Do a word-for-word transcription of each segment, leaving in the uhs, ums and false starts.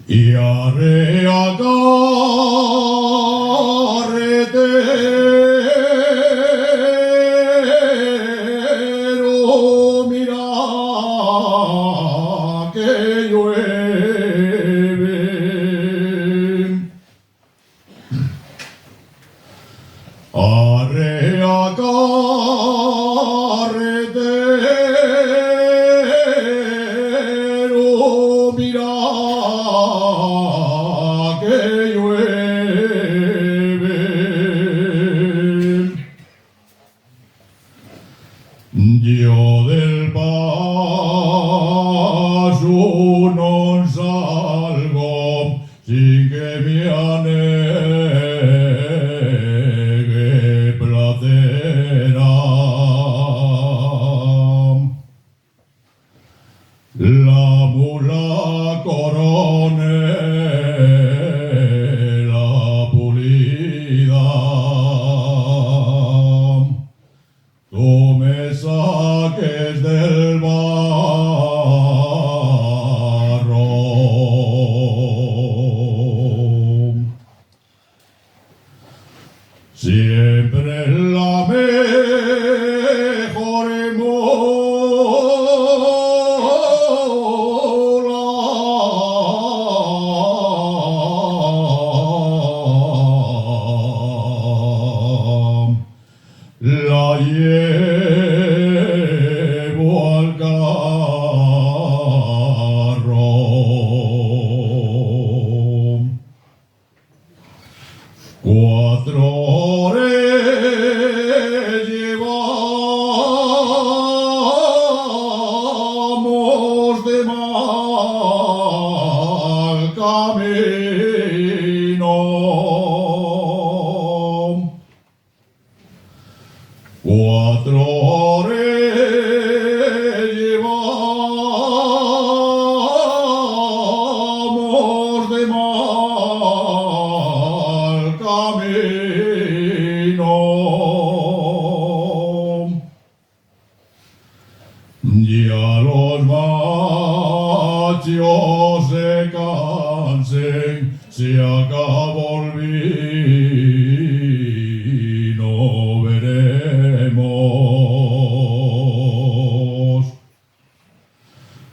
Y arrea carretero, mira que llueve. Arrea carretero, mira que llueve. Yo del pasu non salgo sin que mi anegue platera. La mula coronela pulida. Tú me saques del barro. Siempre la mejor mola. La llevo al carro. Cuatro hores llevamos de mal camino. Cuatro hores llevamos de mal camino. Ya los machos se cansen, se acabó'l vino, veremos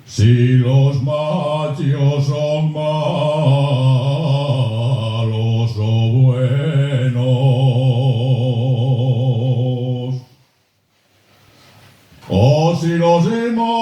si los machos son malos o buenos. O si los mayorales.